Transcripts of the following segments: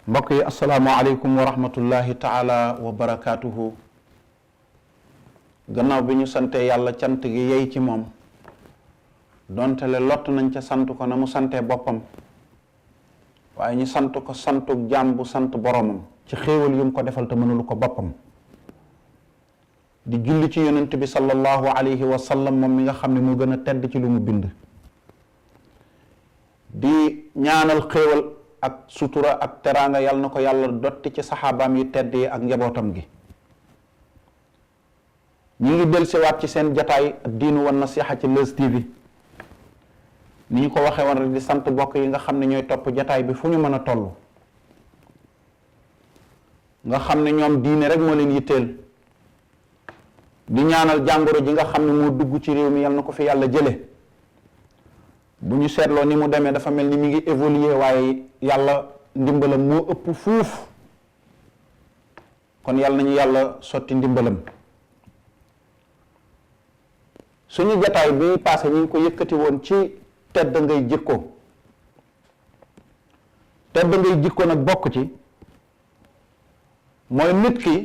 mbokk yi asalaamaaleykum wa rahmatullahi taala wa barakaatuhu. gannaaw bi ñu sante yàlla cant gi yey ci moom donte le lott nañ ca sant ko na mu santee boppam waaye ñu sant ko santuk jaam bu sant boromam ci xéewal yu mu ko defal te mënulu ko boppam di julli ci yonent bi sallallahu alayhi wa sallam moom mi nga xam ne moo gën a tedd ci lu mu bind di ñaanal xéewal ak sutura ak teraanga yal na ko yàlla dotti ci saxaabaam yi tedd yi ak njabootam gi. ñi ngi dellusiwaat ci seen jataay diinu wan nasiha ci Leuz TV ni ñu ko waxee woon rek di sant bokk yi nga xam ne ñooy topp jataay bi fu ñu mën a toll nga xam ne ñoom diine rek moo leen yitteel di ñaanal jàngoro ji nga xam ne moo dugg ci réew mi yal na ko fi yàlla jële bu ñu seetloo ni mu demee dafa mel ni mi ngi évoluer waaye yàlla ndimbalam moo ëpp fuuf kon yàlla nañu yàlla sotti ndimbalam. suñu jataay bi passé ñu ngi ko yëkkati woon ci tedd ngay jikko tedd ngay jikko nag bokk ci mooy nit ki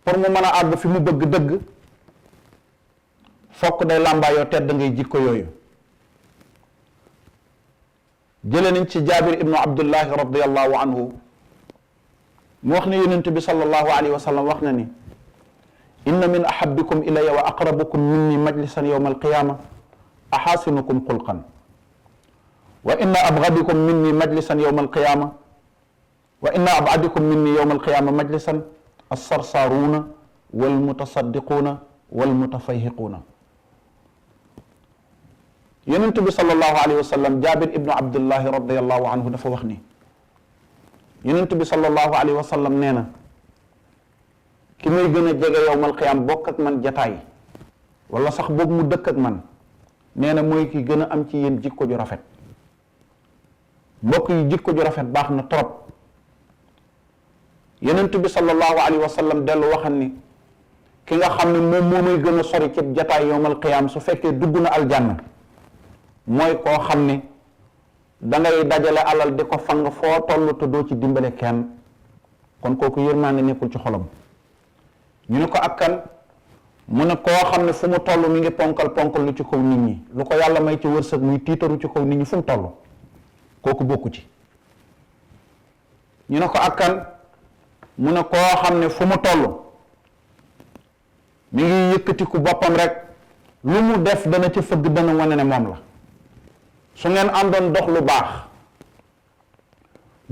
pour mu mën a àgg fi mu bëgg dëgg fokk day làmbaayoo tedd ngay jikko yooyu. jële nañ ci jaabir ibnu abdullahi radiallahu anhu mu wax ne yonent bi sallallahu alayhi wa sallam wax na ni inna min ahabbikum ilayya wa aqrabukum minni majlisan yawma alqiyama ahasinukum xulqan wa inna abghadikum minni majlisan yawma alqiyama wa inna ab'adikum minni yawma alqiyama majlisan alsarsaruna walmutasaddiquna walmutafayhiquna. yonent bi sallallahu alayhi wa sallam jaabir ibnu abdullahi radiallahu anhu dafa wax ni yonent bi sallallahu alayhi wa sallam nee na ki may gën a jege yowmal qiyaam bokk ak man jataay wala sax boog mu dëkk ak man nee na mooy ki gën a am ci yéen jikko ju rafet. mbokk yi jikko ju rafet baax na trop yonent bi sallallahu alayhi wa sallam dellu waxan ni ki nga xam ne moom moo may gën a sori ci jataay yowmal qiyaam su fekkee dugg na aljanna mooy koo xam ne dangay dajale alal di ko fang foo toll te doo ci dimbale kenn kon kooku yërmaande nekkul ci xolam. ñu ne ko ak kan mu ne koo xam ne fu mu toll mi ngi ponkal lu ci kaw nit ñi lu ko yàlla may ci wërsëg muy tiitaru ci kaw nit ñi fu mu toll kooku bokku ci. ñu ne ko ak kan mu ne koo xam ne fu mu toll mi ngi yëkkatiku boppam rek lu mu def dana ci fëgg dana wane ne moom la. su ngeen àndoon dox lu baax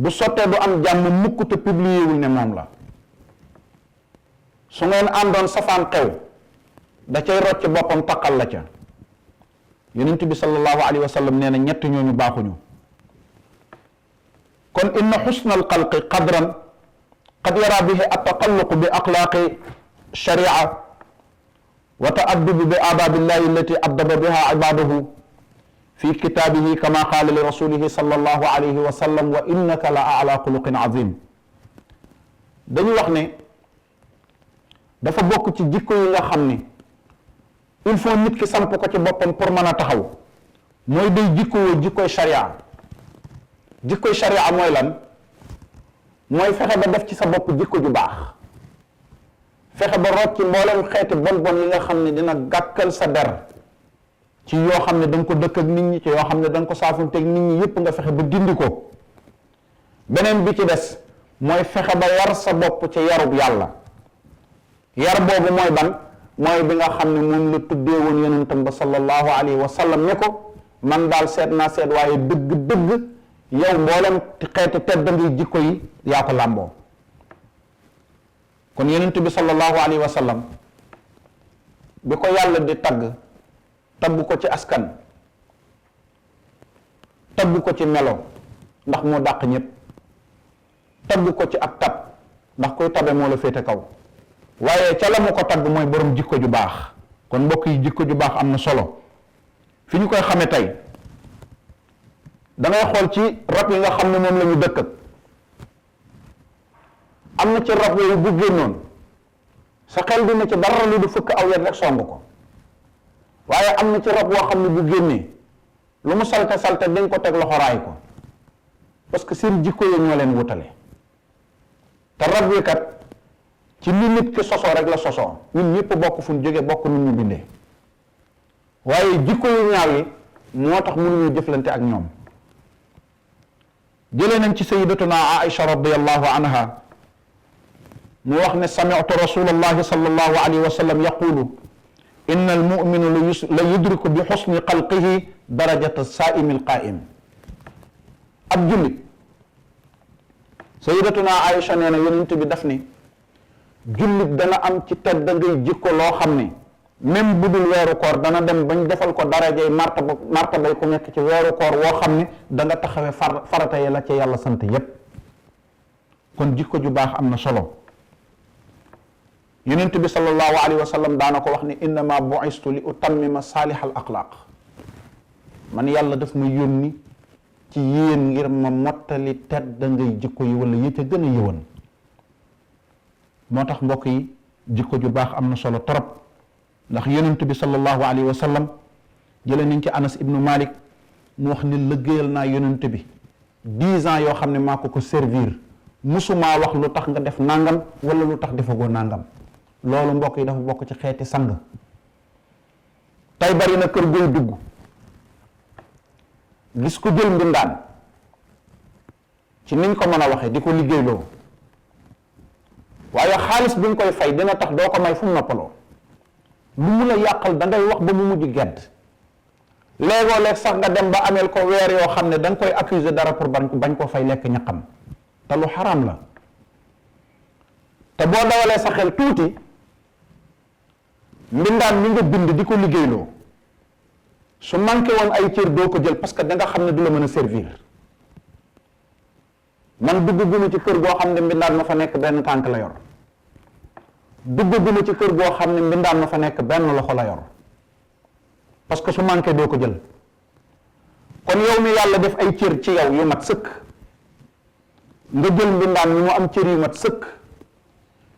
bu sottee du am jàmm mukk te publier wul ne moom la. su ngeen àndoon safaan xew da cay rocc boppam taqal la ca. yonent bi sallallahu alayhi wa sallam nee na ñett ñooñu baaxuñu. kon inna xusna alxalqi qadran qad yara bihi attaqalluqu bi axlaaqi sharia wa taaddubu bi aadaabillahi allati addaba biha ibadahu fi kitaabihi kama qaala li rasulihi sallallahu alayhi wa sallam wa innaka la ala xuluqin azim. dañu wax ne dafa bokk ci jikko yi nga xam ni il faut nit ki samp ko ci boppam pour mën a taxaw mooy day jikkowoo jikkoy sharia. jikkoy sharia mooy lan mooy fexe ba def ci sa bopp jikko ju baax fexe ba rocc ci mboolem xeeti bon yi nga xam ne dina gàkkal sa der ci yoo xam ne da nga ko dëkk ak nit ñi ci yoo xam ne da nga ko saafunteeg nit ñi yépp nga fexe ba dindi ko. beneen bi ci des mooy fexe ba yar sa bopp ci yarub yàlla. yar boobu mooy ban mooy bi nga xam ne moom la tuddee woon yonentam ba sallallahu alayhi wa sallam ne ko man daal seet naa seet waaye dëgg yow mboolem xeeti tedd ngi jikko yi yaa ko làmboo. kon yonent bi sallallahu alayhi wa sallam bi ko yàlla di tagg ko ci askan tagg ko ci melo ndax moo dàq ñépp tagg ko ci ak tab ndax koy tabe moo la féete kaw waaye ca la mu ko tagg mooy borom jikko ju baax. kon mbokk yi jikko ju baax am na solo fi ñu koy xamee tey dangay xool ci rab yi nga xam ne moom la ñu dëkk am na ci rab yooyu bu génnoon sa xel dina ci dara lu du fëkk aw yet rek song ko waaye am na ci rab woo xam ne bu génnee lu mu salte salte dañ ko teg loxo raay ko parce que seen jikko yi ñoo leen wutale te rab wi kat ci li nit ki sosoo rek la sosoo ñun ñëpp bokk fu ñu jóge bokk nu ñu bindee waaye jikko yu ñaaw yi moo tax mënuñu jëflante ak ñoom. jëlee nañ ci sayyidatuna Aïcha radiyallahu anha mu wax ne sami'tu rasulallahi sallallahu alayhi wa sallam yaqulu inna almumina la yudriku bi xusni xalqihi darajata saa'imi alqaa'im. ab jullit sayyidatuna Aïcha nee na yonent bi daf ni jullit dana am ci tedd ngay jikko loo xam ne même bu dul weeru koor dana dem bañ defal ko darajay martabay ku nekk ci weeru koor woo xam ne da nga taxawee farata yi la ci yàlla sant yépp. kon jikko ju baax am na solo. yonent bi sallallahu alayhi wa sallam daana ko wax ne innama bu'istu li utammima saalihal axlaaq, man yàlla daf ma yónni ci yéen ngir ma mottali tedd ngay jikko yi wala yi ca gën a yëwan. moo tax mbokk yi jikko ju baax am na solo trop ndax yonent bi sallallahu alayhi wa sallam jëlee nañ ci Anas ibnu Malik mu wax ni lëggéeyal naa yonent bi 10 ans yoo xam ne maa ko servir musumaa wax lu tax nga def nangam wala lu tax defagoo nangam. loolu mbokk yi dafa bokk ci xeeti sang. tey bari na kër goy dugg gis ku jël mbindaan ci niñ ko mën a waxee di ko liggéeyloo waaye xaalis bi nga koy fay dina tax doo ko may fu mu noppaloo lu mu la yàqal da ngay wax ba mu mujj gedd léegoo leeg sax nga dem ba ameel ko weer yoo xam ne da nga koy accuser dara pour bañ ko fay lekk ñaqam te lu xaraam la. te boo dawalee sa xel tuuti mbindaan mi nga bind di ko liggéeyloo su manqué woon ay cër doo ko jël parce que da nga xam ne du la mën a servir. man dugguma ci kër goo xam ne mbindaan ma fa nekk benn tànk la yor dugguma ci kër goo xam ne mbindaan ma fa nekk benn loxo la yor parce que su manqué doo ko jël. kon yow mi yàlla def ay cër ci yow yu mat sëkk nga jël mbindaan mi mu am cër yu mat sëkk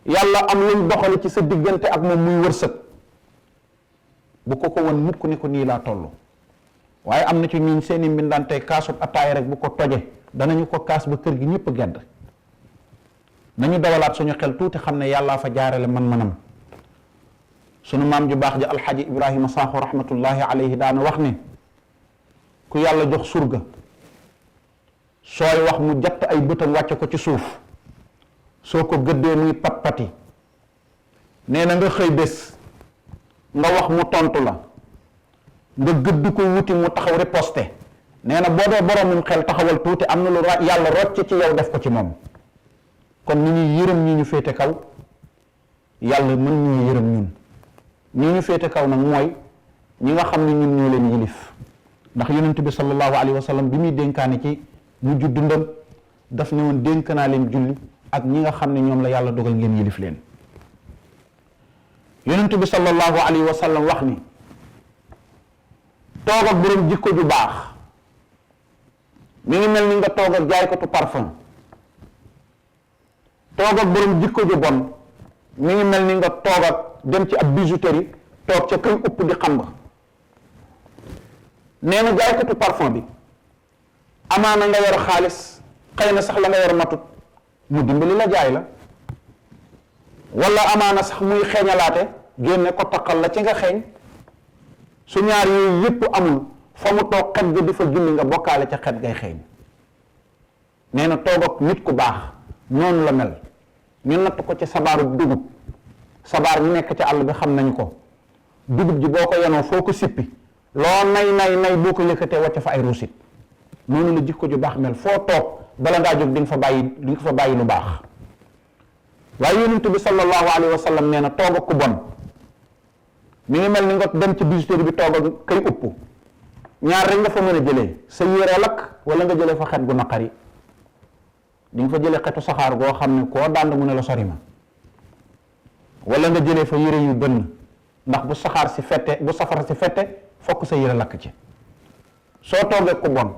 yàlla am luñ doxale ci sa diggante ak moom muy wërsëg bu ko won mukk ni ko nii laa toll. waaye am na ci ñun seeni mbindaan tey kaasub ataay rek bu ko toje danañu ko kaas ba kër gi ñëpp gedd. nañu dawalaat suñu xel tuuti xam ne yàllaa fa jaarale man-manam. sunu maam ju baax ja alxaji Ibrahima Sakho rahmatullahi alayhi daana wax ne ku yàlla jox surga sooy wax mu jatt ay bëtam wàcce ko ci suuf soo ko gëddee muy pat-pati nee na nga xëy bés nga wax mu tontu la nga gëdd ko wuti mu taxaw riposte nee na boo dee boromum xel taxawal tuuti am na lu yàlla rocc ci yow def ko ci moom. kon ni ñuy yërëm ñi ñu féete kaw yàlla mën ñu yërëm ñun ñi ñu féete kaw nag mooy ñi nga xam ne ñun ñoo leen yilif ndax yonent bi sallallahu alayhi wa sallam bi muy dénkaane ci mujj dundam daf ne woon dénk naa leen julli ak ñi nga xam ne ñoom la yàlla dogal ngeen yilif leen. yonent bi sallallahu alayhi wa sallam wax ni toog ak borom jikko ju baax mi ngi mel ni nga toog ak jaaykatu parfum. toog ak borom jikko ju bon mi ngi mel ni nga toog ak dem ci ab bijouterie toog ca kay upp di xam nga nee na jaaykatu parfum bi amaana nga yor xaalis xëy na sax la nga yor matut mu dimbali la jaay la wala amaana sax muy xeeñalaate génne ko taqal la ci nga xeeñ su ñaar yooyu yépp amul fa mu toog xet ga di fa julli nga bokkaale ca xet gay xeeñ. nee na toog ak nit ku baax noonu la mel. ñu natt ko ci sabaaru dugub sabaar ñu nekk ci àll bi xam nañu ko dugub ji boo ko yenoo foo ko sippi loo nay boo ko yëkkatee wàcc fa ay ruusit noonu la jikko ju baax mel foo toog bala ngaa jóg di nga fa bàyyi lu baax. waaye yonent bi sallallahu alayhi wa sallam nee na toog ak ku bon mi ngi mel ni nga dem ci bijouterie bi toog ak kay upp ñaar rek nga fa mën a jëlee sa yére lakk wala nga jëlee fa xet gu naqari. di nga fa jëlee xetu saxaar goo xam ne koo dànd mu ne la sori ma wala nga jëlee fa yére yu bënn ndax bu safara si fette fokk sa yére lakk ci. soo toogee ku bon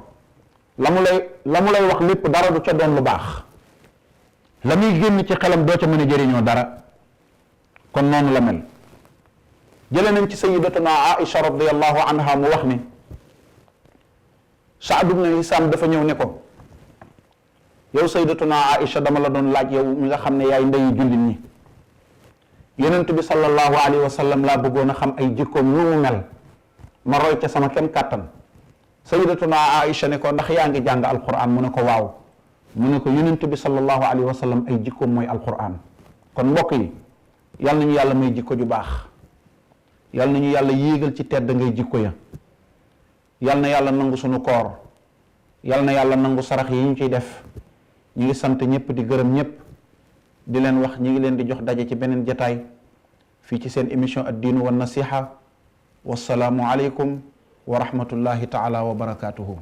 la mu lay wax lépp dara du ca doon lu baax la muy génn ci xelam doo ca mën a jëriñoo dara kon noonu la mel. jëlee nañ ci sayyidatuna Aïcha radiyallahu anha mu wax ne Saad ibn Hisam dafa ñëw ne ko yow sayyidatuna Aïcha dama la doon laaj yow mi nga xam ne yaay ndeyu jullit ñi yonent bi sallallahu alayhi wa sallam laa bëggoon a xam ay jikkoom nu mu mel ma roy ca sama kem kàttan sayyidatuna Aïcha ne ko ndax yaa ngi jàng alquran mu ne ko waaw mu ne ko yonent bi sallallahu alayhi wa sallam ay jikkoom mooy alquran. kon mbokk yi yal nañu yàlla may jikko ju baax yal nañu yàlla yéegal ci tedd ngay jikko ya yal na yàlla nangu sunu koor yal na yàlla nangu sarax yi ñu ciy def ñu ngi sant ñëpp di gërëm ñëpp di leen wax ñi ngi leen di jox daje ci beneen jataay fii ci seen émission ad-diinu wa nasiha wassalaamu aleykum wa rahmatullahi taala wa barakatuhu